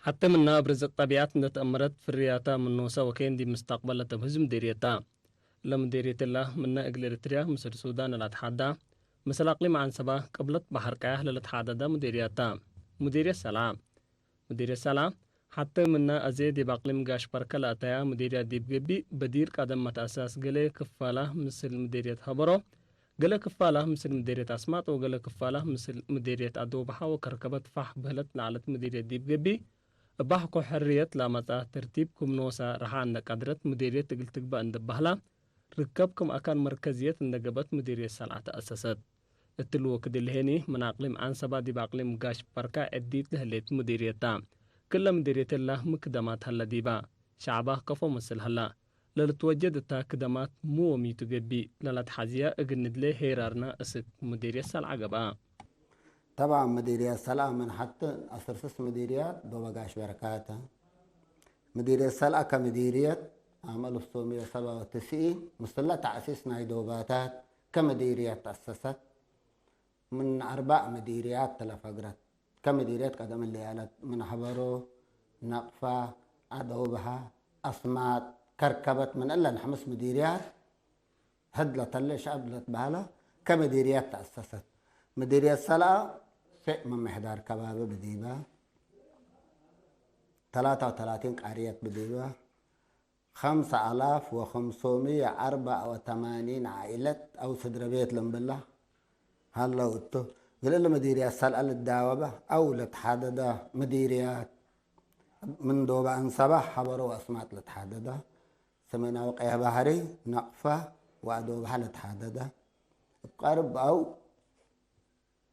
حتى منا أبرز الطبيعات نتأمرت في الرياضة من نوسا وكين دي مستقبل تبهز مديريتا. لمديرية الله منا إقل إريتريا مثل السودان الأتحادة، مثل أقليم عنسبة قبلت بحر كاية للأتحادة دا مديريتا. مديرية سلام. مديرية سلام. حتى منا أزيد بأقليم قاش بركة لأتايا مديرية ديب قبي بدير قدم متأساس قلي كفالة مثل مديرية هبرو، قلي كفالة مثل مديرية أسماط وقلي كفالة مثل مديرية أدوبحة وكركبة فح بهلت نعلت مديرية ديب قبي. እባሕኮ ሕርየት ላመጻ ተርቲብ ክም ኖሳ ረሓ እንደ ቀድረት ምዴርየት እግል ትግባእ እንደ ባህላ ርከብ ክም ኣካል መርከዝየት እንደ ገበት ምዴርየት ሰልዓ ተኣሰሰት። እትሊ ወክድ ልሄኒ ምን ኣቅሊም ዓንሰባ ዲብ ኣቅሊም ጋሽ በርካ ዕዲት ለህሌት ምዴርየት ታ። ክለ ምዴርየት እላ ምክደማት ሀለ ዲባ። ሸዕባ ከፎ መስል ሀላ። ለልትወጀድ እታ ክደማት ሙ ወሚቱ ገቢእ ለለትሓዝያ እግል ንድሌ ሄራርና እስክ ምዴርየት ሰልዓ ገብኣ። ተባዕ ምዲርያት ሰልኣ ምን ሐቲ አስር ስስ ምዲርያት ዶበ ጋሽ በረካተ። ምዲርየት ሰልኣ ከምዲርየት አመ አልፍ ሶምየ ሰባ ወትስዒን ምስለ ተዕሲስ ናይ ዶባታት ከምዲርየት ተአሰሰት። ምን አርባዕ ምዲርያት ተለፈግረት። ከምዲርየት ቀደም እለ ያለት ምን ሐበሮ፣ ነቅፋ፣ አዶብሃ፣ አስማጥ፣ ከርከበት ምን እለን ሐምስ ምዲርያት ህድ ለተለ ሸዐብ ለትበሀለ ከምዲርየት ተአሰሰት። ምዲርየት ሰልአ ሴዕ ምምሕዳር ከባቢ ብዲበ፣ ተላታ ወተላቲን ቃርየት ብዲበ፣ ኸምሰ አላፍ ወኸምሶምየ አርበዕ ወተማኒን ዓኢለት አው ስድረ ቤት ለምብላ ሀለው እቱ። እግል እሊ ምዲርየት ሰልአ ልዳወበ አው ለትሓደደ ምዲርያት ምን ዶበ አንሰባ ሐበሮ ወአስማጥ ለትሓደደ ሰሜናዊ ቀይሕ ባሕሪ፣ ነቅፋ ወአዶብሃ ለትሓደደ። እብ ቀርብ አው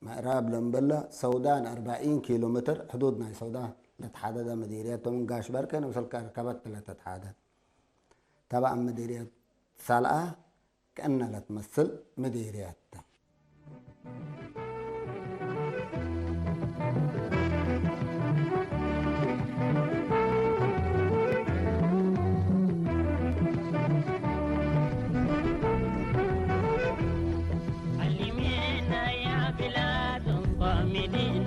ምዕራብ ለምበለ ሰውዳን አርባዒን ኪሎ ሜትር ሕዱድ ናይ ሰውዳን ለትሓደደ ምዲርየት ምን ጋሽ በርቀ ነብሰል ከርከበት ለተትሓደድ። ተባዕ ምዲርየት ሰልአ ከእነ ለትመስል ምዲርየት ተ። علمينا يا بلاد الصامدين،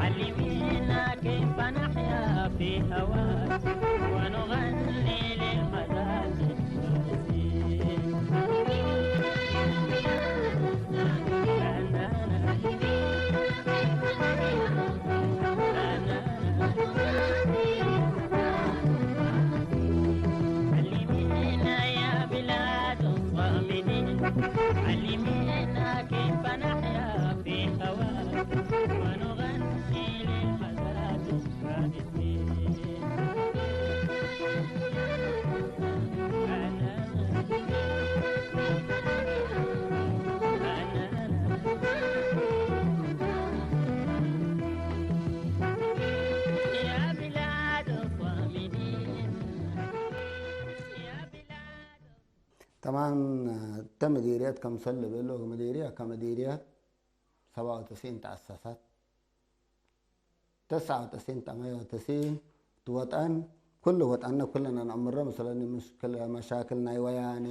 علمينا كيف نحيا في هواك ونغني للغزال. علمينا يا بلاد الصامدين، علمينا كيف نحيا في هواك ونغني للغزال. طبعا، እተ ምዲርየት ከምሰል ልብል፣ ምዲርያ ከመዲርየት ሰባ ወትስዒን ተአሰሰት። ተስዓ ወተስዒን፣ ተማንያ ወተስዒን፣ እቲ ወጠን፣ ኩሉ ወጠንነ ኩልና ነአምሮ፣ ምስለኒ ምሽክለ መሻክል ናይ ወያነ፣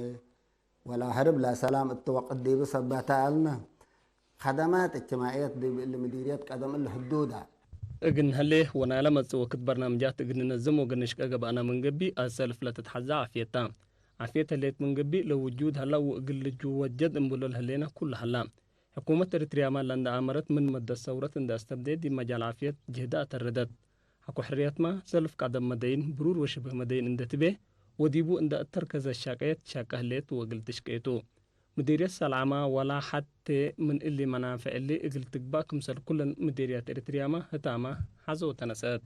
ወላ ሕርብ ላ ሰላም እቲ ወቅት ዲብ ሰባታ አልነ፣ ኸደማት እጅትማዕየት ዲብ እሊ ምዲርየት ቀደም እሊ ሕዱዳ። እግል ንሀሌ ወናይለ መጽእ ወክድ በርናምጃት እግል ንነዝም ወእግል ንሽቀ ገብአና ምን ገብእ፣ አሰልፍ ለትትሐዜ ዓፍየት ታ። ዓፍየት ህሌት ምን ገብእ፣ ለውጁድ ሀላ ወእግል ልጅወጀድ እምብሎ ለህሌነ ኩሉ ሀላ። ሕኩመት ኤሪትርያመ ለእንደ አመረት ምን መደት ሰውረት እንደ አስተብዴ ዲብ መጃል ዓፍየት ጅህደ አተረደት። ሐቆ ሕርየትመ ሰልፍ ቀደም መደይን ብሩር ወሽብህ መደይን እንደ ትቤ ወዲቡ እንደ እተርከዘ ሻቀየት ሻቀ ህሌት ወእግል ትሽቀ ቱ። ምዲርየት ሰልዓመ ወላ ሐቴ ምን እሊ መናፍዕ እሊ እግል ትግባእ ክምሰል ኩለን ምዲርያት ኤሪትርያመ ህታመ ሐዘ ወተነሰአት።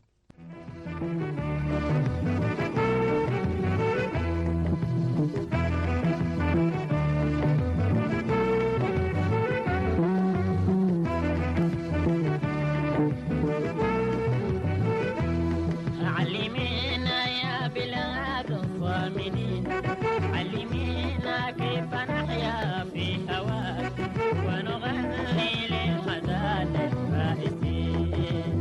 علمينا يا بلاد الصامدين، علمينا كيف نحيا في هواك ونغني للغزال الفائزين.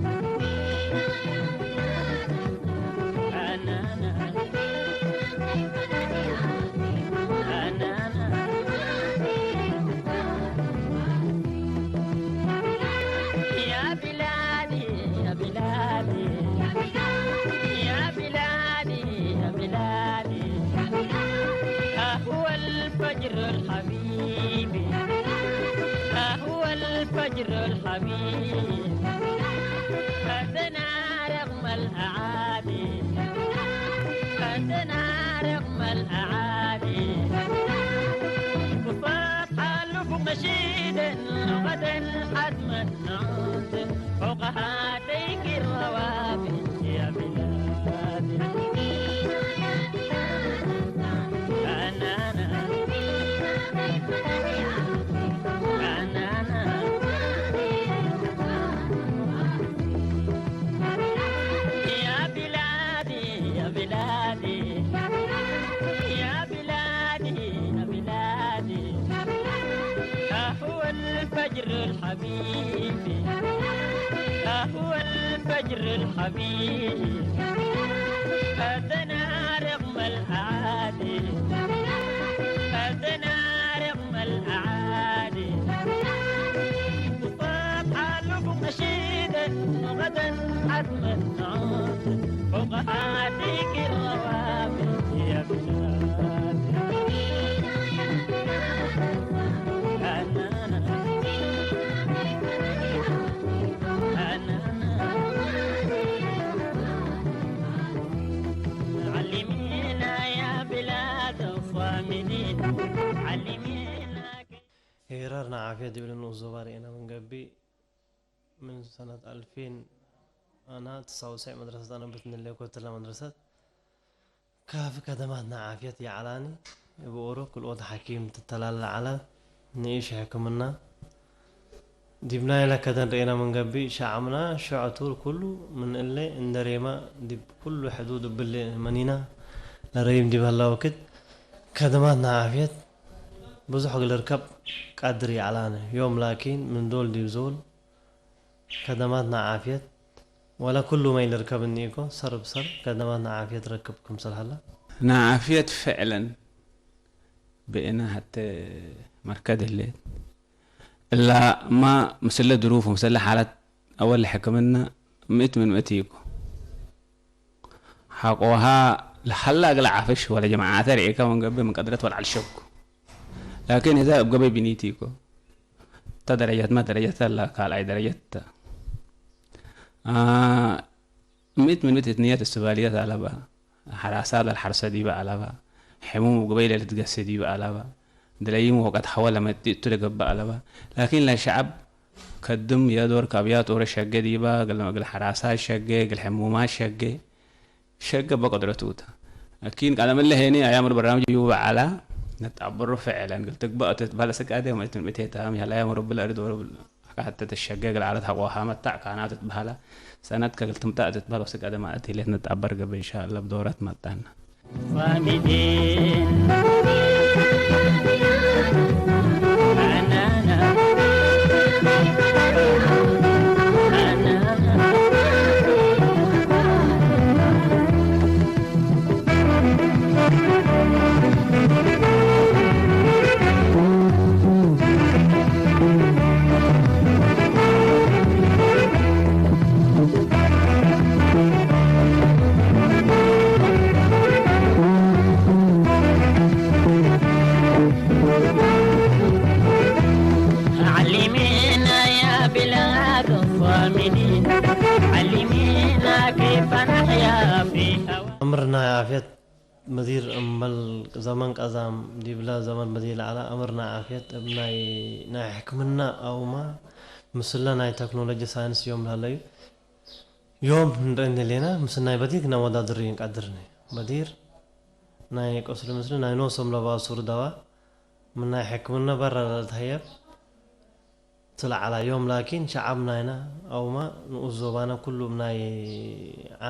أتنارق ملأعادي، أتنارق ملأعادي. كفات حلف مشيد غدا حتما نعود فوق هاتيك الروابي يا بلادي. أنا، أنا، أنا، أنا. يا بلادي، يا بلادي، يا بلادي، يا بلادي. ها هو الفجر الحبيب، ها هو الفجر الحبيب. أتنا رغم الأعادي، أتنا رغم الأعادي. وفات حالكم نشيدا وغدا حتما نعود فوق هاتيك الروابي يا بلادي. أنا، أنا، أنا، أنا. علمينا يا بلاد الصامدين، علمينا كيف. ሄራር ንዓፍየት ዝብል ንኡስ ዞባ ርኤና መንገቢ ምን ሰነት ኣልፊን ኣና ተሳውሳይ መድረሰት ኣነ ብትንለ ኮትላ መድረሰት ካፍ ከደማት ንዓፍየት ይዓላኒ ብኦሮ ክልኦት ሓኪም ትተላለ ዓላ ንኢሽ ሕክምና ዲብና ኢለ ከደን ርኤና መንገቢ ሸዓምና ሸዕቱር ኩሉ ምን እለ እንደሬማ ዲብ ኩሉ ሕዱድ እብለ መኒና ለረይም ዲብ ሀላ ወክድ ከደማት ንዓፍየት ብዙሕ ግልርከብ ቃድር ይዓላነ ዮም ላኪን ምን ዶል ዲብ ዞል ከደማት ንዓፍየት ወላ ኩሉ ማይ ልርከብ እኒ እኮ ሰር ብሰር ከደማት ንዓፍየት ረክብ ክምሰል ሀላ። ንዓፍየት ፍዕለን ብእና ሀተ መርከድ ህሌት እላ እማ ምስለ ድሩፍ ምስለ ሓላት ኣወል ሕክምና ምእት ምን ምእት እዩ እኮ። ሓቆሃ ለሃላ እግለ ዓፍሽ ወለ ጀማዓተ ርኢካ ወንገብእ ምን ቀድረት ወልዓል ሸኩ። ላኪን እዛ እብ ገበይ ቢኒቲ እኮ። እታ ደረጃት ማ ደረጃት ኣላ ካልኣይ ደረጃት እታ። አ፣ ምእት ምን ምእት እትንያት እስትባልያት ኣለባ። ሓራሳ ለልሓርሰ ዲበ ኣለባ። ሕሙም እብ ገበይ ለልትገሰ ዲበ ኣለባ። ድለይም ወቀት ሐወ ለመጢ እቱ ለገብእ ኣለባ። ላኪን ለሸዐብ ከድም የዶር ካብ ያጦረ ሸገ ዲባ፣ እግል፣ እግል ሐራሳ ሸገ፣ እግል ሕሙማ ሸገ፣ ሸገ በቀድረቱ እታ። ላኪን ቃለ ምለ ሄኒ አያምር በርናምጅ ዩ በዓላ፣ ነጣበሮ ፍዕለን፣ እግል ትግባእ ትትባለ ስቃደ፣ መትን ምቴታ፣ ያላ አያምር ብለ እርድ ወረ ብለ፣ ሐካ ሐተ ተሸገ፣ እግል ዓለት ሐቆ ሐመታዕ ካና ትትባሃላ፣ ሰነድ ከግል ትምጣእ ትትባለ ስቃደ ማለት ሂሌት ነጣበር ገበ ኢንሻአላ ብዶራት መጣና። علمينا يا بلاد الصامدين، علمينا كيف نحيا في هوى. أمرنا يا عافية مدير أمبل زمن قزام ديبلا زمن بديل على أمرنا عافية ابناي ناي حكمنا أو ما مسلا ناي تكنولوجي ساينس يوم لهليو يوم نرن لنا مسنا بديك نودا درين قدرني بدير ናይ ቁስሊ ምስሊ ናይ ኖሶም ለባሱ ርዳዋ ምን ናይ ሕክምና በራ ለልትሀየብ ትለዓላ ዮም ላኪን ሸዓብ ናይና ኣውማ ንኡስ ዞባና ኩሉም ናይ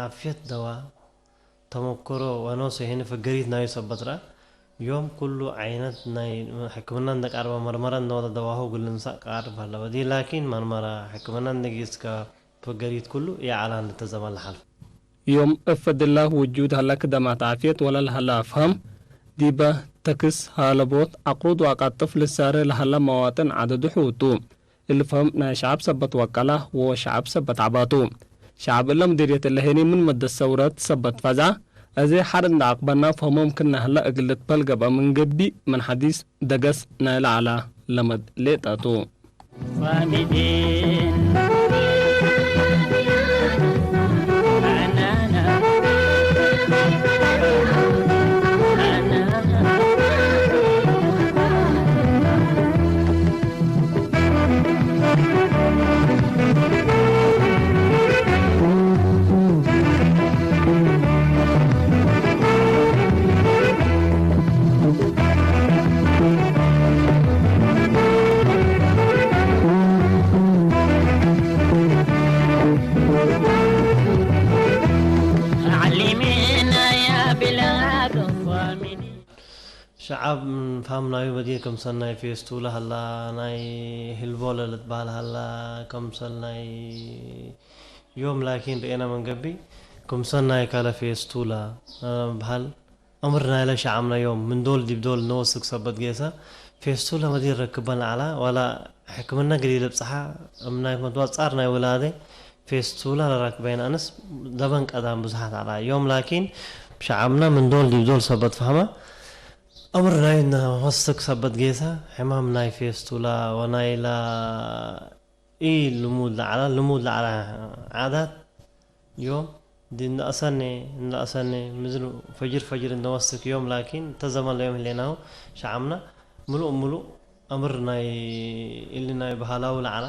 ዓፍየት ደዋ ተመክሮ ወኖሶ ይሄን ፍገሪት ናዩ ሰበት ረኣ ዮም ኩሉ ዓይነት ናይ ሕክምና እንደቃርባ መርመራ እንደወደ ደዋሁ ግልንሳ ቃርብ ኣለበ ዲ ላኪን መርመራ ሕክምና እንደጊስካ ፍገሪት ኩሉ የዓላ እንደተዘመ ለሓልፍ። ዮም እፈድላ ውጁድ ሀላ ክደማት ዓፍየት ወለልሀላ አፍሀም ዲበ ተክስ ሀለቦት አቁድ ወአቃጥፍ ልሳረ ለሀላ መዋጥን ዐደዱ ሕውቱ። እሊ ፈህም ናይ ሸዐብ ሰበት ወቀላ ወሸዐብ ሰበት ዐባቱ። ሸዐብ እለ ምድርየት እለ ሄኒ ምን መደት ሰውረት ሰበት ፈዝዐ፣ አዜ ሐር እንደ አቅበና ፈህሞም ክነ ሀላ እግል ልትበል ገብአ ምን ገብእ ምን ሐዲስ ደገስ ናይ ለዐላ ለመድ ሌጠቱ። صامدين ሸዓብ ፋም ናዩ በዲር ከምሰል ናይ ፌስቱላ ሃላ ናይ ህልቦለ ልትበሃል ሃላ ከምሰል ናይ ዮም ላኪን ርኤና መንገቢ ከምሰል ናይ ካለ ፌስቱላ በሃል። እምር ናይለ ሸዓምና ዮም ምን ዶል ዲብ ዶል ነወስክ ሰበት ጌሰ ፌስቱላ መዲር ረክበን ዓላ ዋላ ሕክምና ግዲ ለብጽሓ እም ናይ መትዋጻር ናይ ውላደ ፌስቱላ ለራክበይን ኣነስ ደበን ቀዳም ብዙሓት ዓላ ዮም ላኪን ብሸዓምና ምን ዶል ዲብ ዶል ሰበት ፈህማ እምር ናይ ነወስክ ሰበት ጌሰ ሕማም ናይ ፌስቱላ ወናይላ ኢ ልሙድ ለዓላ ልሙድ ለዓላ ዓዳት ዮም ዲ እንዳእሰኔ እንዳእሰኔ ምዝሉ ፈጅር ፈጅር እንደወስክ ዮም ላኪን ተዘመን ለዮም ህሌናሁ ሸዓምና ምሉእ ምሉእ ኣምር ናይ ኢሊ ናይ ባህላዊ ለዓላ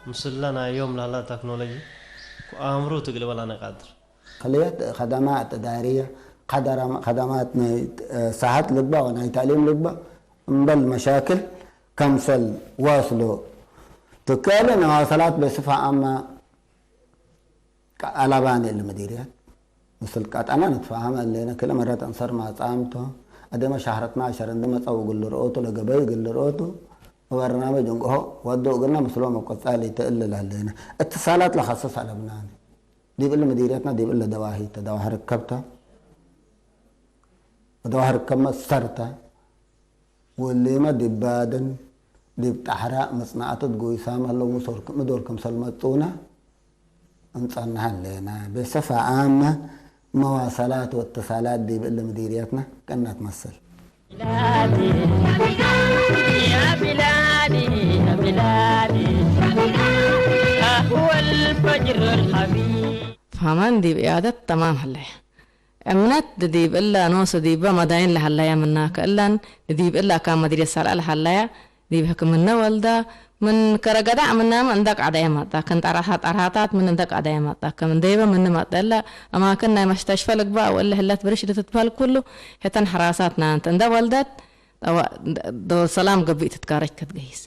ምስላ ናይ ዮም ላላ ተክኖሎጂ ኣምሩ ትግልበላ ናይ ቃድር خليت خدمات إدارية خدمات ساعات لقبة وناي تعليم لقبة مبل مشاكل كمسل واصلو تكالي نواصلات بصفة عامة ኣላባን የለ መዲርያት ምስል ቀጠና ንትፈሃም ኣለና ክለ መረት ኣንሰር ማጻምቶ ኣደመ ሻህረትና ሸረን ደመ ጸው ግል ርኦቱ ለገበይ ግል ርኦቱ ወበርናመ ጀንቆሆ ወዶ ግልና ምስሎ መቆጻል ይተእልል ኣለና እትሳላት ለኸሰስ ኣለብናን ዲብል መዲርያትና ዲብል ለደዋሂ ተደዋህ ርከብታ ደዋህ ርከብ መሰርታ ወሊመ ዲብ ባድን ዲብ ጣሕራ መጽናዕትት ጎይሳም ሀለው ምዶር ክምሰል መጹነ እንጸንሕ አሌነ። ቤሰፈ አመ መዋሰላት ወእትሳላት ዲብ እሊ ምዲርየትነ ቀናት መስል። ፋማን ዲብ ዕያደት ተማም ሀለያ። እምነት ዲብ እለ ኖሰ ዲበ መዳይን ለሀለያ ምና ከእለን ዲብ እለ አካን መድርየት ሰልዐ ለሀለያ ዲብ ሕክምነ ወልዳ ምን ከረ ገዳዕ ምናመ እንደ ቃዕዳየ መጣ ከን ጠራታ ጠራታት ምን እንደ ቃዕዳየ መጣ ከም እንደይበ ምን መጠ እለ አማክን ናይ መሽተሽፈ ልግባእ ወእለ ህለት ብርሽ ልትትበህል ኩሉ ሄተን ሐራሳት ናንተ እንደ ወልደት ዶ ሰላም ገብእ ትትካረች ከትገይስ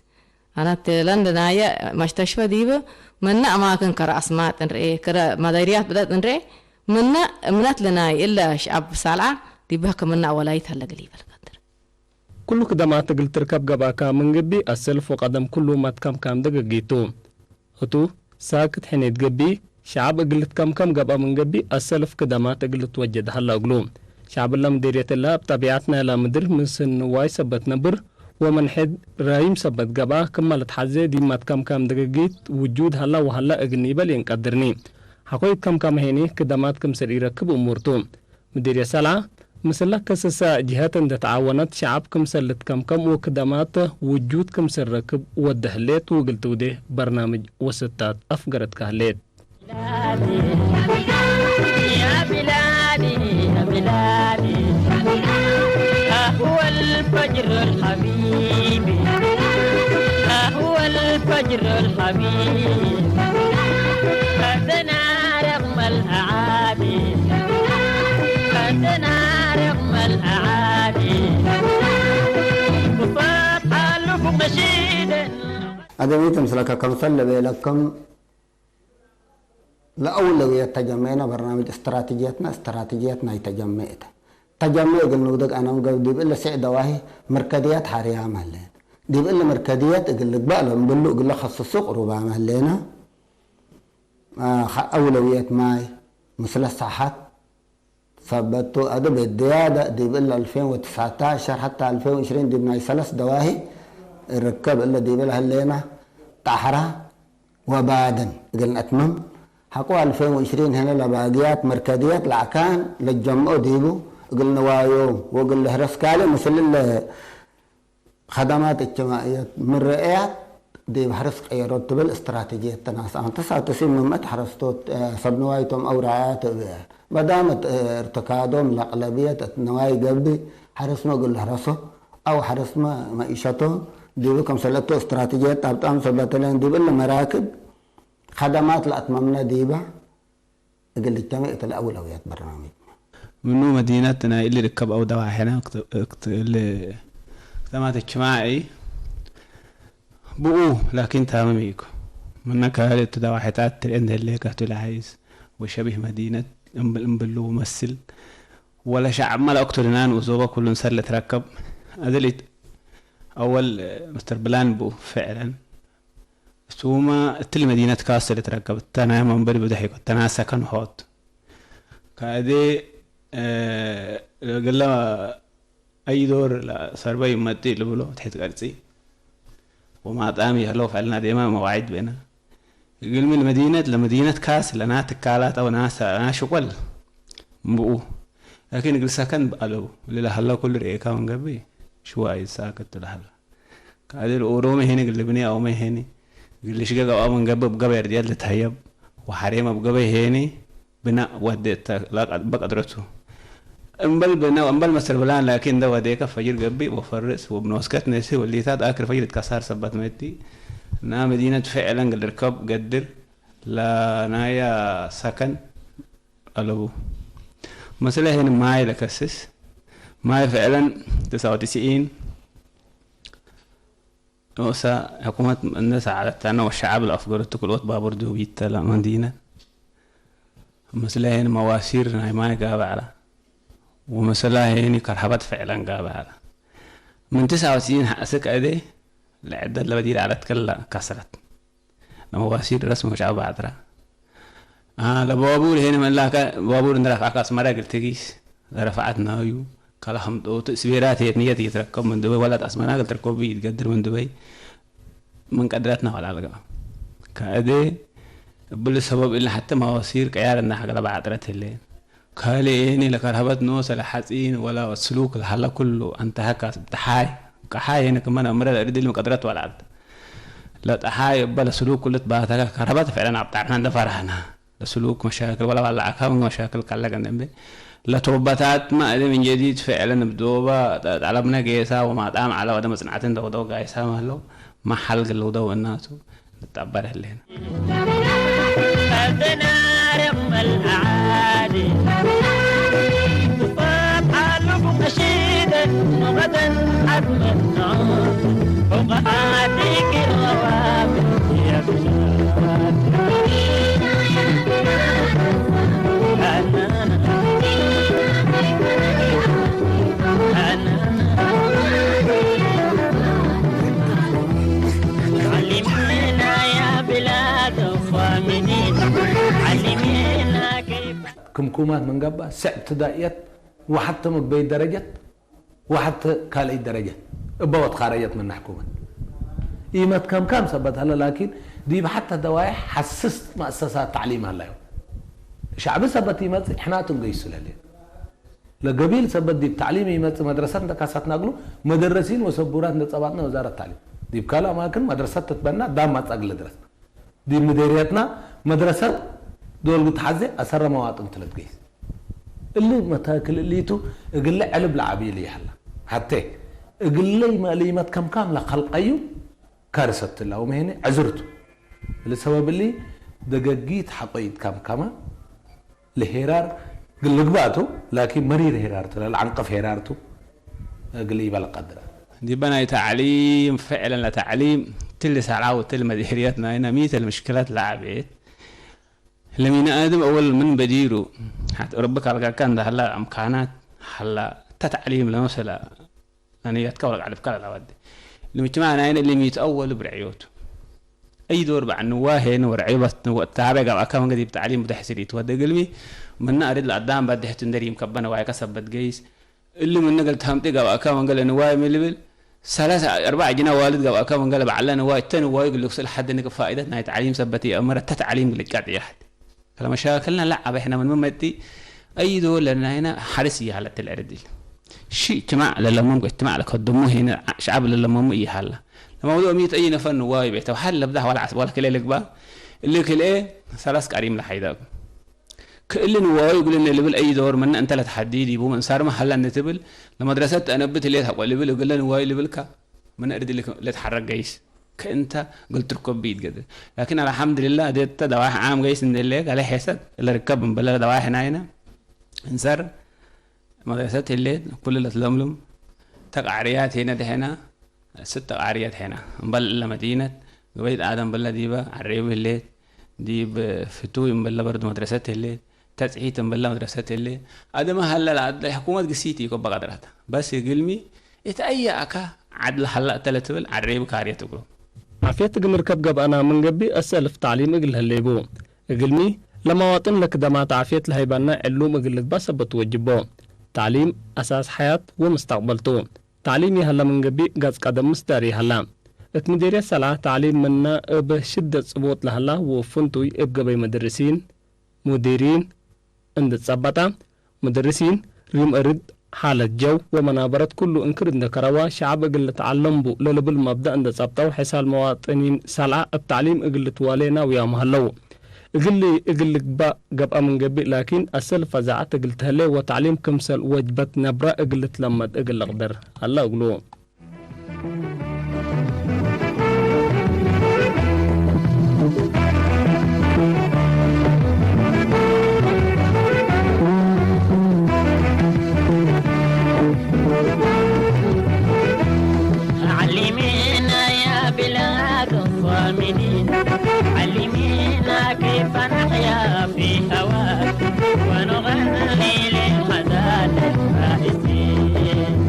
አናት ለንድ ናየ መሽተሽፈ ዲበ ምነ አማክን ከረ አስማጥ እንርኤ ከረ መዳይርያት ብደት እንርኤ ምነ እምነት ለናይ እለ ሽአብ ሳልዓ ዲበ ሕክምና አወላይት ሀለ ገሊ ይበል ከድር። ኩሉ ክደማት እግል ትርከብ ገብአካ ምን ግቢ አሰልፍ ወቀደም ኩሉ መትከምካም ደገጊቱ። እቱ ሳክት ሕኔት ገቢ ሸዐብ እግል ልትከምከም ገብአ ምን ገቢ አሰልፍ ክደማት እግል ልትወጀድ ሀላ እግሉ። ሸዐብ እለ ምዴርየት እለ እብ ጠቢዐት ናይላ ምድር ምስል ንዋይ ሰበት ነብር ወመን ሐድ ራይም ሰበት ገብአ ክመ ልትሐዜ ዲብ መትከምከም ደገጊት ውጁድ ሀላ ወሀላ እግል ኒበል የንቀድርኒ። ሐቆ ኢትከምከመ ሄኒ ክደማት ክምስል ኢረክብ እሙር ቱ። ምዲርየት ሰልዓ፣ ምስለ ከሰሰ ጅሀት እንደ ተዓወነት ሸዐብ ክምሰል ልትከምከም ወክደማት ውጁድ ክምሰል ረክብ ወደ ህሌት ውግል ትውዴ በርናምጅ ወሰታት አፍገረትከ ህሌት። አደሚት ምስለከ ከምሰል ለቤለከም ለአውለውየት ተጀመዕነ በርናምጅ እስትራትጅየትና እስትራትጅየት ናይ ተጀመ እተ። ተጀመ እግል ንውደግ አነም ገብ ዲብ እለ ስዕ ደዋሂ ምርከድየት ሐርያም ሀለ። ዲብ እለ ምርከድየት እግል ልግበእ ለምብሉ እግለ ከስሱ ቅሩባም ሀሌነ። አውለውየት ማይ ምስለ ሳሐት ሰበቱ አደ ቤት ድያደ ዲብ እለ አልፌን ወትስዓታሸር ሐታ አልፌን ወዕሽሪን ዲብ ናይ ሰለስ ደዋሂ እርከብ እለ ዲብ እለ ህሌና ጣሕራ ወባድን እግል ነአትምም ሐቆ አልፌን ወዕሽሪን ህነ ለባግያት መርከድየት ለአካን ለጀምኦ ዲቡ እግል ንዋዮም ወእግል ልህረስ ካልእ ምስል እለ ከደማት እጅትማዕየት ምርዕያት ዲብ ሐርስ ቀየሮት ትብል እስትራተጅየት ተናስአን። ተሳተሲ ምምእት ሐረስቶት ሰብ ንዋይ ቶም አው ረዓያት እብ መዳመት እርትካዶም ለአቅለብየት እት ንዋይ ገብእ ሐርስመ እግል ልሕረሶ አው ሐርስመ መኢሸቶም ዲብ ከምሰለቶ እስትራተጅየት ጣብጣም ሰበተለን ዲብ እለ መራክብ ከደማት ለአትመምነ ዲበ እግል ልጅተመዕ እት ለአውለውያት በርናምጅ። ምኑ መዲነት ናይ እሊ ርከብ አው ደዋሕና እሊ ክተማት እጅትማዒ ብኡ ላኪን ታምም ኢኮ። ምነ ካልእ እቱ ደዋሕታት ትርኤ እንደህሌ ከህቱ ለሐይስ ወሸቢህ መዲነት እምብል እምብሉ መስል ወለ ሸዐብ መለአክቱ ድናን ወዞበ ኩሉን ሰር ልትረከብ أدلت أول مستر بلان بو فعلًا. ثم التل مدينة كاسل تركب التنايا من بري بدحيك التناسة كان هوت. كادي، آه، قال له أي دور لا سربي متي لبلو تحت قرصي. وما طعم يهلو فعلنا ديما مواعيد بينا. يقول من مدينة لمدينة كاسل أنا تكالات أو ناس، أنا شغل. مبؤو. لكن يقول سكن بقلبو. للا هلا كل رئيكا من قبي. شو أي ساكت لهلا. Kadir Oromo heni gilibni awme heni. Gilish ga gawa mun gabab gabayr dial de tayyab. Wa harema bu gabay heni. Bina wadde ta la baqadratu. Ambal bina ambal masar balan lakin da wade ka fajir gabbi wa farris wa bnoskat nesi wa litat akhir fajir kasar sabat meti. Na madinat fi'lan gadir kab gadir la naya sakan alabu. Masala heni may la kasis. May fi'lan تسعة وتسعين. وسا حكومة الناس عادتنا والشعب الأفقر تكل وقت بابور دو بيتا لا مدينة. مسلا هين مواسير ناي ماي قابع لا. ومسلا هين كرهبات فعلًا قابع لا. من تسعة وتسعين حاسك أدي لعدة لبديل على تكلا كسرت. مواسير رسم وشعب عطرة. آه، لبابور هين من لا كا-، بابور ندرك عكاس مرة قلت كيس. رفعتنا يو. كلا هم تو ت-، سبيرات هي نية يتركب من دبي ولا تأسمنا قلت ركوب يتقدر من دبي. من قدرتنا ولا لقى. كأدي بل سبب إلا حتى مواسير كيار إنها قلب عطرت الليل. كالي إني لكرهبت نوس لحزين ولا سلوك لحلا كله أنت هكا تحاي. كحاي هنا كمان أمر الأرض اللي مقدرت ولا عد. لا تحاي بل سلوك كله تبعتها كرهبت فعلًا عبد الرحمن ده فرحنا. لسلوك مشاكل ولا ولا عكام مشاكل كلا جنبي. لا توبتات ما أدي من جديد فعلًا بدوبة طلبنا قيسا وما دام على وده مصنعتين دو دو قايسا ما له محل قلو دو الناس نتعبر هلين. ክምኩማት መንገባ ስዕ ትዳእየት ወሓተ መግበይ ደረጀት ወሓተ ካልኣይ ደረጀት እባወት ካረጀት መናሕኩመት ኢመት ከምካም ሰበት ሀለ ላኪን ዲብ ሓተ ደዋይ ሓስስት መእሰሳት ተዕሊም ሀላዩ ሻዕቢ ሰበት ይመጽእ ሕናቱን ገይሱ ለልየ ለገቢል ሰበት ዲብ ተዕሊም ይመጽእ መድረሰት እንተካሳት ናግሉ መደረሲን ወሰቡራት እንተጸባጥና ወዛረት ተዕሊም ዲብ ካልእ ኣማክን መድረሰት ትትበና ዳም ማጻግ ለድረስ ዲብ ምዴርየትና መድረሰት ዶልጉ ተሓዜ ኣሰረ መዋጥን ትለት ገይስ እሊ መታክል እሊቱ እግለ ዕልብ ለዓቢ እሊ ይሃላ ሀቴ እግለይ መእልይመት ከምካም ለኸልቀዩ ካርሰት ትላው መሄኒ ዕዝርቱ እሊ ሰበብ እሊ ደገጊት ሓቆይት ከምካማ ለሄራር ግልግባቱ ላኪን መሪር ሄራርቱ ለዓንቀፍ ሄራርቱ እግል ይበል ቀድራ ዲበ ናይ ተዕሊም ፍዕለን ለተዕሊም ትል ሰራው ትል መድህርየት ናይና ሚተ ልምሽክለት ለዓቤት ለሚን ኣድም ኣወል ምን በዲሩ ሓት ረቢ ካልጋካ እንዳ ሀላ ኣምካናት ሀላ ተተዕሊም ለመሰላ ለንያትካ ወላ ዓለፍካ ለላወዲ ልምጅማ ናይነ ልሚት ኣወል ብርዕዮቱ أي دور بعد نواهي نور عيبة نور تابع قبل كم قد يبتعليم بدحسري تود قلمي من أريد الأدام بدحت ندريم كبنا واي كسبت جيس اللي من نقل تهمتي قبل كم قال نواهي من لبل ثلاثة أربعة جنا والد قبل كم قال بعلنا واي تن واي يقول لك سل حد نك فائدة ناي تعليم سبتي أمر تتعليم قلت قاعد يحد كلا مشاكلنا لا أبي إحنا من ممتي أي دور لنا هنا حرس يهلا تل أردل شيء اجتماع للمم اجتماع لك الدمو هنا شعب للمم يهلا لما بدو ميت أي نفر نواي بيته وحل لبده ولا عس-، ولا كلا لك با اللي كل إيه ثلاث كريم لحيدا كل نواي يقول إن لبل أي دور من أنت لا تحدي دي بو من صار محلا نتبل لمدرسة أنا بتلي تقول لبل يقول لي نواي لبل كا من أرد لك لا تحرك جيس كأنت قلت لكم بيت قدر لكن الحمد لله ديت دواح عام جيس إن اللي قال حسد اللي ركب من بلا دواح ناينا إنسر مدرسة اللي كل اللي تلملم تقعريات هنا دهنا ست قعريات هنا بل إلا مدينة قبيل آدم بلا ديبا عريب اللي ዲብ ፍቱው እምበለ በርድ መድረሰት ህሌት፣ ተጽሒት እምበለ መድረሰት ህሌት፣ ኣደመ ሀለ ለአድለ ሕኩመት ግሲት ኢኮ በቀድራታ። በስ እግልሚ እቲ ኣያእካ ዓድል ሃላእ ተለ ትብል ዓድሬ ብካርየ ትብሎ። ዓፍየት እግል ንርከብ ገብአና ምን ገብእ አሰልፍ ተዕሊም እግል ህሌቡ። እግልሚ ለመዋጥን ለክደማት ዓፍየት ለሀይባና ዕሉም እግል ልግባእ ሰበት ወጅቦ። ተዕሊም አሳስ ሐያት ወምስተቅበልቱ። ተዕሊም ይሀላ ምን ገብእ ጋጽ ቀደም ምስዳር ይሀላ። እት ምዴርየት ሰልዓ ተዕሊም ምና እብ ሽደት ጽቡጥ ለሀላ ወፍንቱይ እብ ገበይ መደርሲን፣ ሙዲሪን፣ እንድትጸበጣ፣ ሙደርሲን ሪም እርድ ሓለት ጀው ወመናበረት ኩሉ እንክር እንደ ከረዋ፣ ሸዐብ እግል ልትዓለምቡ ለልብል መብዳእ እንደ ጸብጠው፣ ሕሳል መዋጥኒን ሰልዓ እብ ተዕሊም እግል ልትዋሌ ናውያም ሀለው። እግል እግል ልግባእ ገብአ ምን ገብእ፣ ላኪን፣ አሰል ፈዛዐት እግል ተህሌ ወተዕሊም ክምሰል ወጅበት ነብረ እግል ልትለመድ እግል ልቅደር ሀላ እግሉ። علمينا يا بلاد الصامدين، علمينا كيف نحيا في هواك ونغني للغزال الفائزين.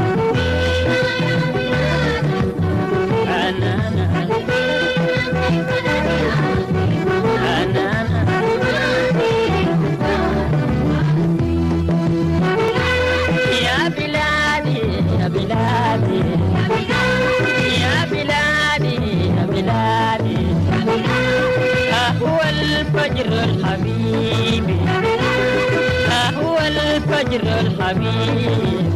أنا، أنا، أنا، أنا. يا بلادي، يا بلادي، يا بلادي، يا بلادي. ها هو الفجر الحبيب، ها هو الفجر الحبيب.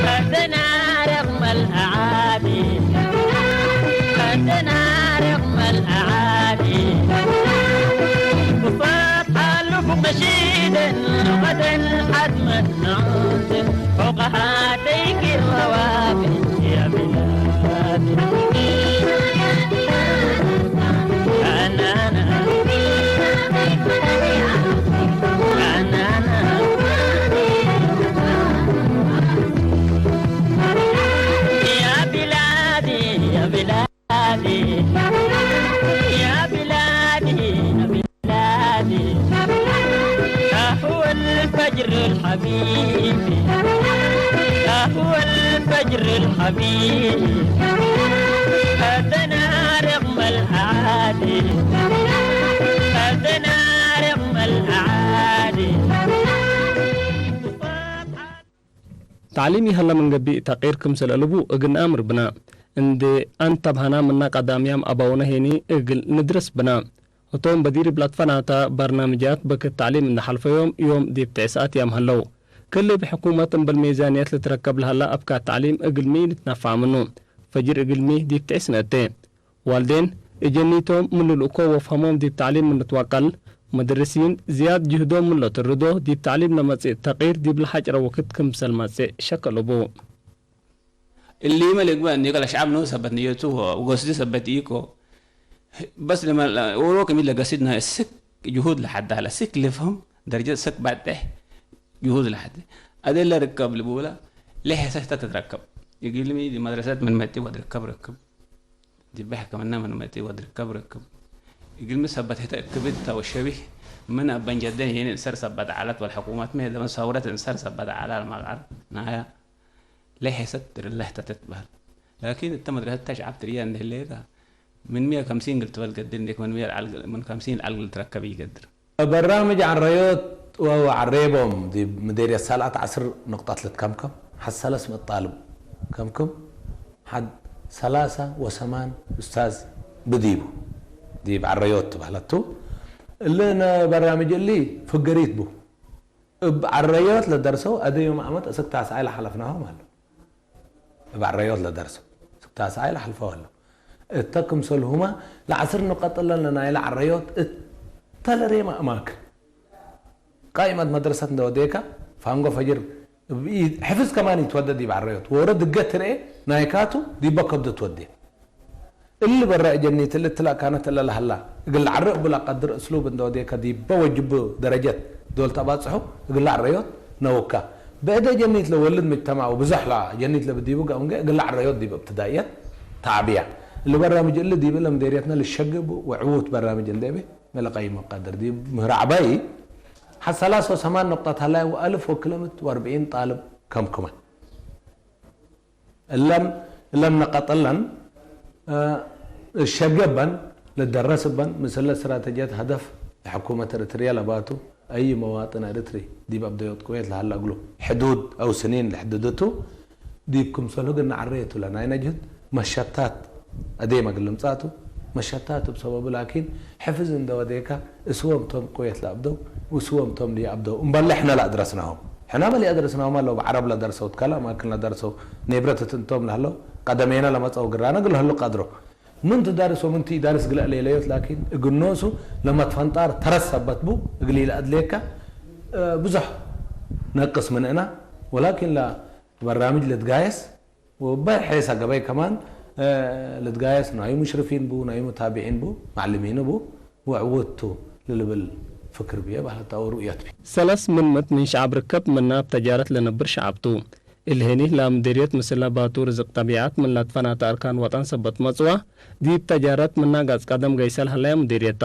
أتنا رغم الأعادي، أتنا رغم الأعادي. وفات حلف مشيد غدا حتما نعود فوق هاتيك الروابي يا بلادي. أنا، أنا، أنا، أنا. يا بلادي، يا بلادي، يا بلادي، يا بلادي. ها هو الفجر الحبيب، ها هو الفجر الحبيب. أتنا رغم الأعادي، أتنا رغم الأعادي. ተዕሊም ይሀለ ምን ገብእ ተቂር ክምሰል አለቡ እግል ነአምር ብና። እንዴ አንተብሀና ምና ቀዳምያም አባውነ ሄኒ እግል ንድረስ ብና። ህቶም በዲር እብ ለአትፈናተ በርናምጃት በክት ተዕሊም እንዴ ሐልፈዮም ዮም ዲብ ትዕስአት ያም ሀለው። ክል እብ ሕኩመት እምበል ሜዛንየት ልትረከብ ለሀላ አብካት ተዕሊም እግልሚ ልትነፋዕ ምኑ። ፈጅር እግልሚ ዲብ ትዕስ ነአቴ። ዋልዴን፣ እጀኒቶም ምን ልልእኮ ወፍሀሞም ዲብ ተዕሊም ምን ልትወቀል፣ መደርሲን ዝያድ ጅህዶም ምን ለትርዶ፣ ዲብ ተዕሊም ለመጽእ ተቂር ዲብ ለሐጭረ ወክድ ክምሰል መጽእ ሸክ አለቡ። እሊመ ልግበእ እንዲኮ ለሸዐብ ንኡስ ሰበት ንየቱ ወገስዱ ሰበት ኢኮ። በስ ለመ-፣ ኦሮ ከሚት ለገስድ ናይ እስክ ጅሁድ ለሐዳለ፣ እስክ ልፍህም ደረጀት እስክ ባጤሕ ጅሁድ ለሐደ። አደለ ርከብ ልቡላ ለሔሰ ህተ ትትረከብ። እግልሚ ዲብ መድረሰት ምን መጢ ወድ ርከብ ርክብ። ዲብ ሕክምና ምን መጢ ወድ ርከብ ርክብ። እግልሚ ሰበት ህተ እክብድ ተ ወሸቢህ ምን አበንጀደ ሄን እንሰር ሰበት ዓለት ወልሐኩመት ምህደመ ሰውረት እንሰር ሰበት ዓላ ለመቃር ናያ ለሔሰት ድርለህ ተትትበህል። ላኪን እተ መድረሰት ተሽዓብ ትርያ እንደ ህሌታ ምን ሚያ ከምሲን ግል ትበል ገድር እንዴክ ምን ሚያ ለዓል-፣ ምን ከምሲን ለዓል ግል ትረከብ ይገድር። በራምጅ ዐረዮት ወወ ዐሬቦም ዲብ ምዴርየት ሰልዐት ዐስር ንቅጣት ልትከምከም፣ ሐሰለስ መጣልብ ከምክም፣ ሐድ ሰላሳ ወሰማን ኡስታዝ ብዲቡ ዲብ ዐረዮት ትበህለቱ። እሊ ነ በራምጅ እሊ ፍገሪት ቡ። እብ ዐረዮት ለደርሰው አደዮም ዓመት እስክ ታስዓይ ለሐለፍናሆም አሉ። እብ ዐረዮት ለደርሰው እስክ ታስዓይ ለሐልፈው አሉ። እተ ክምሰልሁመ ለዐስር ንቀጥ እለን ለናይለ ዐረዮት እተ ለሬመ አማክን። ቃይመት መድረሰት እንደ ወዴከ ፋንጎ ፈጅር እብ ኢ-፣ ሕፍዝ ከማን ይትወደድ ዲብ ዐረዮት። ወረ ድገ ትርኤ ናይካቱ ዲበ ከብዶ ትወዴ። እሊ በረ እጀኒት እሊ እትላ ካነት እለ ለሀላ፣ እግል ለዐረ እቡ ለቀድር እስሉብ እንደ ወዴከ ዲበ ወጅቡ ደረጀት ዶል ተባጽሑ እግል ለዐረዮት ነውካ። በእደ ጀኒት ለወልድ ምጅተማዕ ወብዞሕ ለጀኒት ለብዲቡ ገምገ እግል ለዐረዮት ዲብ እብትዳእየት ተዓብያ። እሊ በራምጅ እሊ ዲብ እለ ምዴርየትነ ልሸግብ ወዕዉት በራምጅ እንዴ ቤ መለቀይመ ቀድር ዲብ ምህሮ ዐባይ ሐድ ሰላሳ ወሰማን ነቁጣት ሀላይ ወአልፍ ወክለምት ወአርብዒን ጣልብ ከምክመ። እለን እለን ነቀጠለን ሸገበን ልደረስበን ምስለ ስትራተጂያት ሀደፍ ለሕኩመት ኤርትርያ ለባቱ፣ አይ መዋጥን ኤርትሪ ዲብ አብደዮት ቁዌት ለሀላ እግሉ ሕዱድ አው ስኒን ለሕድድቱ ዲብ ክምሰሉ ግን ነዓረየቱ ለናይነ ጅህድ መሸታት አዴ መግል ልምጻቱ መሸታት እብ ሰበቡ ላኪን ሕፍዝ እንደ ወዴካ እስዎም ቶም ቁዌት ለአብደው እስዎም ቶም ልየአብደው እምበለ ሕነ ለአድረስናሆም ሕና በል የአድረስናሆም አለው በዓረብ ለደርሰው ትካላ ማክል ለደርሰው ኔብረት ትንቶም ለህለው ቀደሜና ለመጸው ግራነ እግል ህሉ ቀድሮ ምን ትዳርስ ወምን ትኢዳርስ ግለ ሌለዮት ላኪን እግል ኖሱ ለመትፈንጣር ተረስ ሰበት ቡ እግል ኢለአድሌካ ብዙሕ ነቅስ ምን እና ወላኪን ለበራምጅ ልትጋየስ ወበ ሔሳ ገበይ ከማን ልትጋየስ ናይ ሙሽርፊን ቡ ናይ ሙታቢዒን ቡ ማዕልሚን ቡ ወዕውቱ ልልብል ፍክር ብየ ባህልታዊ ሩእየት ብየ። ሰለስ ምን ምእት ምን ሸዓብ ርከብ ምና እብ ተጃረት ለነብር ሸዓብቱ። እልህኒ ለምዴርየት ምስለ ባቱ ርዝቅ ጠቢዓት ምን ለትፈናተ አርካን ወጠን ሰበት መጽዋ፣ ዲብ ተጃረት ምና ጋጽ ቀደም ገይሰ ለሀለያ ምዴርየታ።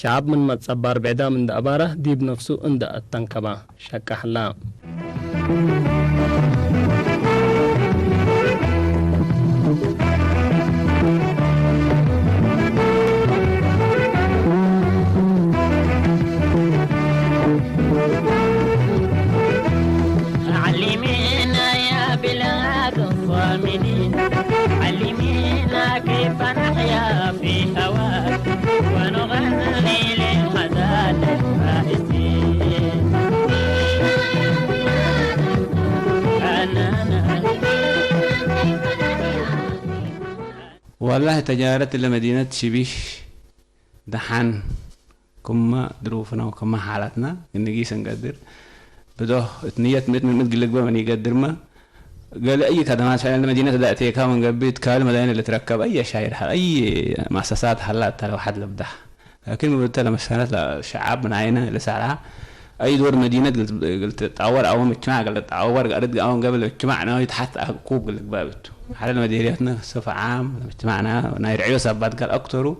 ሸዓብ ምን መትጸባር ብዕዳም እንደ አባረ ዲብ ነፍሱ እንደ አተንከባ ሸቃ ሀላ። علمينا يا بلاد الصامدين، علمينا كيف نحيا في هواك ونغني للغزال الفائزين. أنانا ወላሂ ተጃረት ለመዲነት ሽቢሽ ደሓን ክመ ድሩፍና ወክመ ሓላትና ክንጊስ እንገድር ብዶህ እት ንየት ምእት ምን ምእት ግልግበ መን ይገድርመ ገለ እይ ከደማት ፈዕለን መዲነት ዳ እቴካ መንገቢ እት ካልእ መዳይነ ልትረከብ እይ ሻይር ሓ- እይ ማሰሳት ሓላ እታ ለውሓት ለብዳሕ ላኪን ምብተ ለመሰነት ለሸዓብ ምናይነ ለሳራ أي دور مدينة قلت تطور أو مجتمع قلت تطور قلت أو قبل اجتماعنا يتحت أكوب قلت بابت على المديرياتنا بصفة عام مجتمعنا ناير عيوس أباد قال أكترو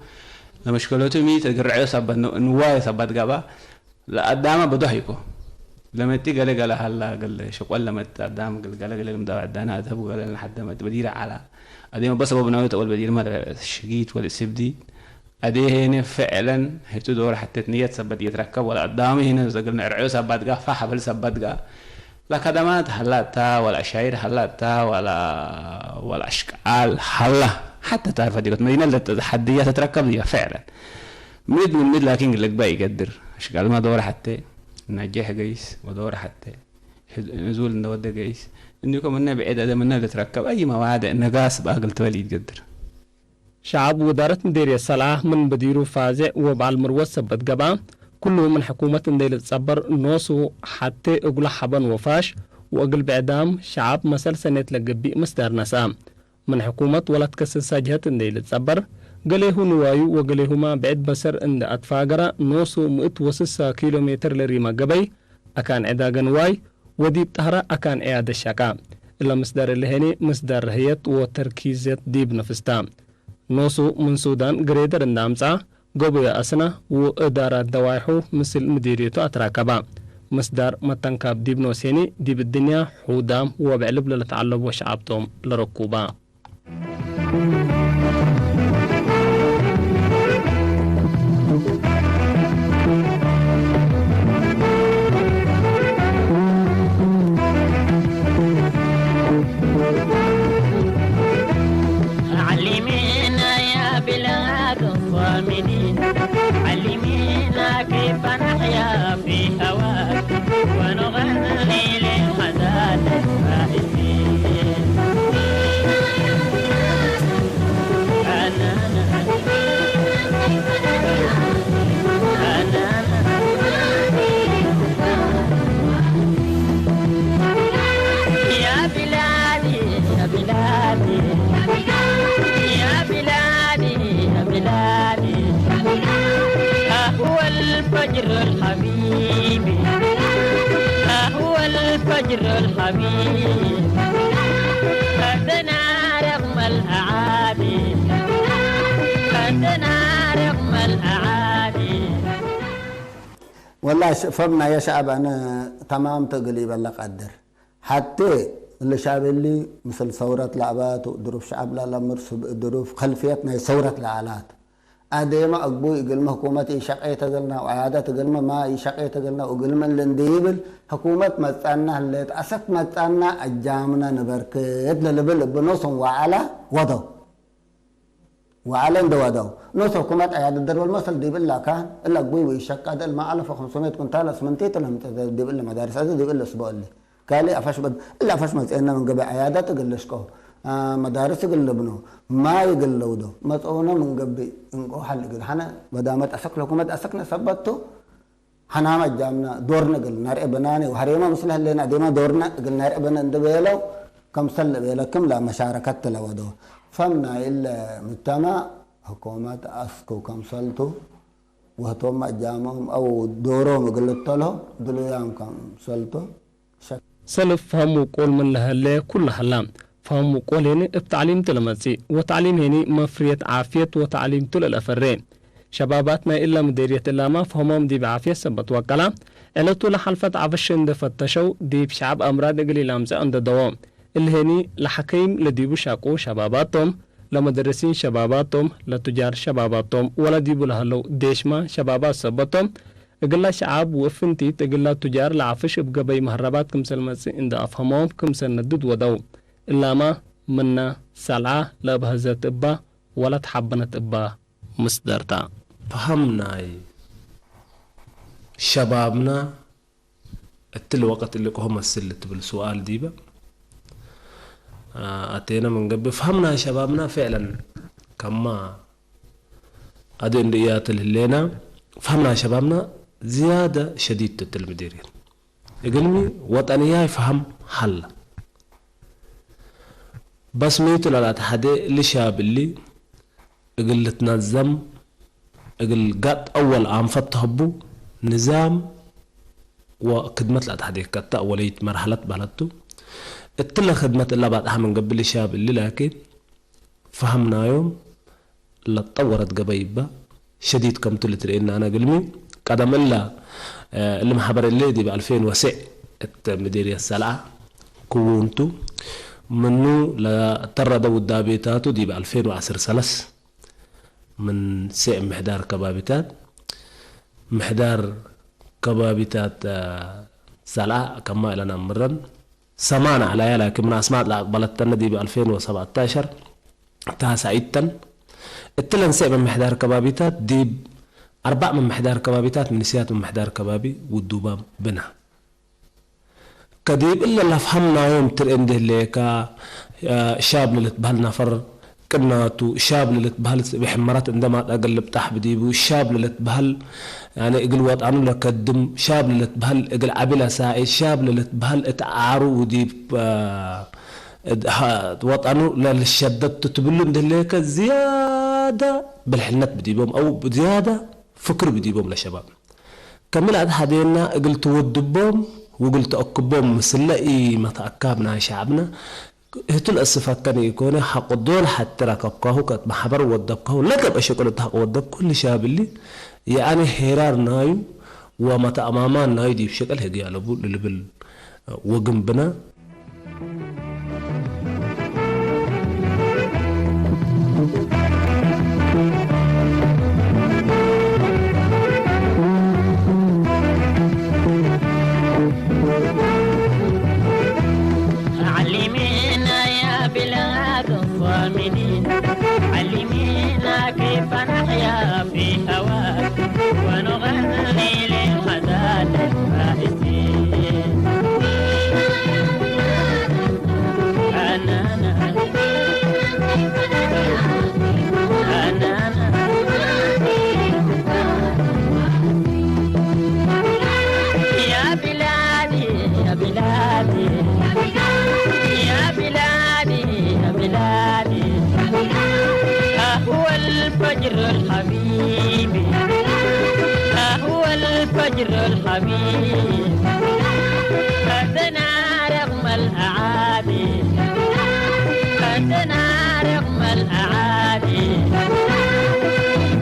لمشكلته ميت قرعيوس أباد نوايس أباد قبا لقدامه بضحكوا لما تيجي قال قال هلا قال شقول لما تقدام قال قال قال لهم دعوة دانا أذهب قال لنا حد ما تبدير على أديم بس أبو بنويت أول بدير ما شقيت ولا سبدي أدي هنا فعلا هتو دور حتى نية سبت يتركب ولا قدامي هنا زقلنا رعيو سبت قا فحبل سبت قا لا كدمات هلاتا ولا شعير هلاتا ولا ولا أشكال هلا حتى تعرف ديك مدينة لتحديات تتركب دي فعلا مد من مد لكن لك باي قدر أشكال ما دور حتى نجح قيس ودور حتى نزول نود قيس إنكم إنه بعيد هذا منا لتركب أي مواد نقاس بأقل توليد قدر شعب ودارت مديرية سلعة من بديرو فازع وبعل مروة سبت قبا كلو من حكومة اندي لتصبر نوسو حتى اقل حبن وفاش واقل بعدام شعب مسل سنة لقبي مصدر نسا من حكومة ولا تكسس جهة اندي لتصبر قليهو نوايو وقليهما بعد بسر اند اتفاقرا نوسو مئت وسسا كيلومتر لريما قبي أكان عداقا نواي وديب طهرة أكان عيادة الشقا إلا مصدر اللهني مصدر رهيت وتركيزت ديب نفستا نوسو من سودان قريدر اندامسا قبو يا أسنا وإدارة دوايحو مثل مديريتو أتراكبا مصدر متنكاب ديب نوسيني ديب الدنيا حودام وبعلب للتعلب وشعبتهم لركوبا علمينا يا بلاد الصامدين، علمينا كيف نحيا في هواك ونغني للغزاة الفائزين. أنا يا بلادي، يا بلادي، يا بلادي، يا بلادي. ها هو الفجر الحبيب، ها هو الفجر الحبيب. خدنا رغم الأعادي، خدنا رغم الأعادي. والله ش-، فهمنا يا شعب، أنا تمام تقليب الله قدر. حتى እለ ሻብ እሊ ምስል ሰውረት ለአባት፣ ድሩፍ ሸዐብ ለአለምር፣ ስብ ድሩፍ ከልፍየት ናይ ሰውረት ለአላት። አዴመ አግቡይ እግልመ ህኩመት ኢሸቄ ተገልነ ወዐያደት እግልመ ማ ኢሸቄ ተገልነ ወእግልመ እለ እንዴ ይብል ህኩመት መጽአነ ህሌት አሰክ መጽአነ አጃምነ ንበርክት ለልብል እብ ኖሶም ወዐለ ወደው። ወዐለ እንዴ ወደው ኖሶ ህኩመት ዐያደት ደርበል መሰል ዲብ እለ ካን እለ አግቡይ ወኢሸቄ አደ እልመ አለፈ ክምሰ ምእት ኩንታል እስምንቲት ለምጽእ ዲብ እለ መዳርስ አዜ ዲብ እለ እስቦ እሊ። ካልእ አፋሽ በ-፣ እለ አፋሽ መጽኤና ምን ገብእ ዐያዳት እግል ልሽቆ፣ አ፣ መዳርስ እግል ልብኖ፣ ማይ እግል ለውዶ፣ መጽኦነ ምን ገብእ እንቆ ሐል እግል ሐነ በዳመት አሰክ ለኩመት አሰክነ ሰበቱ ሐናመ ጃምና ዶርነ እግል ነርኤ በናኔ ወሐሬመ ምስለ ህሌና አዴመ ዶርነ እግል ነርኤ በነ እንደ ቤለው ከምሰል ለቤለክም ለመሻረከት ለወዶ። ፈም ናይ እለ ምተማ ህኮመት አስኩ ከምሰልቱ ወህቶም አጃምኦም አው ዶሮም እግል ልተልሆ ድሉያም ከምሰልቱ ሰልፍ ፈሀም ውቁል ምን ለሀሌ ኩሉ ሀላ። ፈሀም ውቁል ሄኒ እብ ተዕሊምቱ ለመጽእ፣ ወተዕሊም ሄኒ መፍርየት ዓፍየት ወተዕሊምቱ ለለፈሬ። ሸባባት ናይ እለ ምዴርየት እላማ ፈሀሞም ዲብ ዓፍየት ሰበት ወቀላ፣ ዕለቱ ለሐልፈት ዐፈሸ እንዴ ፈተሸው፣ ዲብ ሸዐብ አምራድ እግል ኢላምጽእ አንደደዎ። እሊ ሄኒ ለሐከይም ለዲቡ ሻቁ ሸባባቶም፣ ለመደረሲን ሸባባቶም፣ ለቱጃር ሸባባቶም፣ ወለ ዲቡ ለሀለው ዴሽማ ሸባባት ሰበቶም፣ እግላ ሸዓብ ወፍንቲት እግላ ቱጃር ለዐፍሽ እብ ገበይ መህረባት ክምሰል መጽእ እንዴ አፍሀሞም ክምሰል ነድድ ወደው። እላማ ምና ሰልዓ ለአብሀዘት እባ ወለትሐበነት እባ ምስደርታ። ፈሀም ናይ ሸባብና እትሊ ወቀት እሊ ቅሆ መስል ልትብል ሱኣል ዲበ፣ አ፣ አቴነ ምን ገብእ ፈሀም ናይ ሸባብና ፍዕለን ከማ አዲ እንድእያት ልህሌና ፈሀም ናይ ሸባብና ዝያደ ሸዲድ ትትል ምዲር እግልሚ ወጠንያይ ፈሀም ሀላ። በስ ሚቱ ለላተሐዴ እሊ ሻብ እሊ እግል ልትነዘም እግል ጋጥ አወል አንፈት ተህቡ ንዛም ወክድመት ለአተሐዴ ከተ አወለይት መርሐለት በህለቱ። እትለ ክድመት እላ ባጥሐ ምን ገብእ እሊ ሻብ እሊ ላኪን ፈሀም ናዮም ለትጠወረት ገበይ እበ ሸዲድ ከምቱ ልትርኤና አነ እግልሚ። ቀደም እለ፣ እ፣ እሊ መሐበር እሊ ዲብ አልፌን ወስዕ እት ምዲርየት ሰልዓ ክውንቱ ምኑ ለተረደ ውዳቤታቱ ዲብ አልፌን ወዐስር ሰለስ ምን ስዕ ምሕዳር ከባቢታት፣ ምሕዳር ከባቢታት፣ አ፣ ሰልዓ ከማ ኢለና ምረን ሰማን አዕላያ ላኪን ምን አስማጥ ለአቅበለተነ ዲብ አልፌን ወሰብዐታሸር ታሳኢተን። እትለን ስዕ ምምሕዳር ከባቢታት ዲብ አርባዕ ምምሕዳር ከባቢታት ሚኒስያት ምምሕዳር ከባቢ ውዱባም ብና። ከዲብ እለ ለፍሀምናዮም ትርኤ እንዴ ህሌካ፣ አ፣ ሻብ ለልትበህል ነፈር ቅናቱ፣ ሻብ ለልትበህል ስብሕ መረት እንደ ማጣ እግል ልብጣሕ ብዲቡ፣ ሻብ ለልትበህል፣ ያኒ፣ እግል ወጠኑ ለከድም፣ ሻብ ለልትበህል እግል ዐቢ ለሳኤ፣ ሻብ ለልትበህል እት ዓሩ ውዲብ፣ አ፣ እድ፣ ሀ፣ ወጠኑ ለልሸደድ ትብሉ እንዴ ህሌከ፣ ዝያደ ብልሕነት ብዲቦም፣ አው ዝያደ ፍክር ብዲቦም ለሸባብ። ከምልአት ሀዴና እግል ትወድቦም ወእግል ተአክቦም ምስለ ኢመተአካብ ናይ ሸዕብነ፣ ህቱ ለእስፈከን ኢኮነ፣ ሐቅ ዶል ሐቲ ረከብካሁ፣ ከእት መሐበር ወደብካሁ፣ ለገብአ ሸቅል እት ሐቅ ወደብኩ፣ እሊ ሻብ እሊ፣ የአነ ሄራር ናዩ ወመተአማማን ናዩ ዲብ ሸቅል ህግየ አለቡ ልልብል ወግንብነ። علمينا يا بلاد الصامدين، علمينا كيف نحيا في هواك ونغني للغزاة الفائزين. أنانا، أنانا. يا بلادي، يا بلادي، يا بلادي، يا بلادي. ها هو الفجر الحبيب، ها هو الفجر الحبيب. أتنا رغم الأعادي، أتنا رغم الأعادي.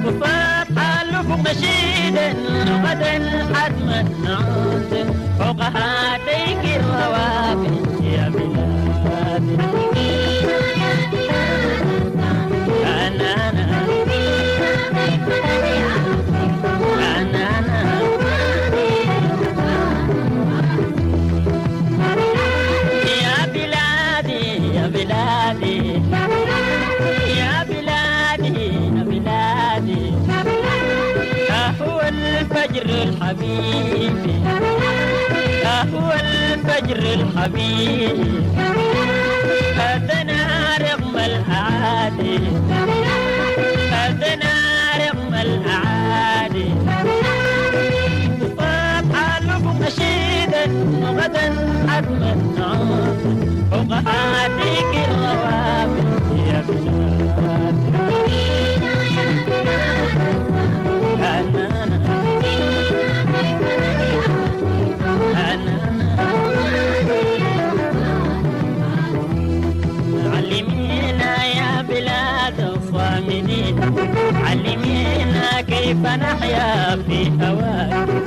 وفات حلف نشيد غدا حتما نعود فوق هاتيك الروابي يا بلاد. حبيبي، قهوة الفجر الحبيب، أتنارق ملعادي، أتنارق ملعادي. وفات حالك نشيدة، غدا عتمة نعود، فوق هاتيك الروابي يا بلاد. علمينا يا بلاد الصامدين، علمينا كيف نحيا في هواك.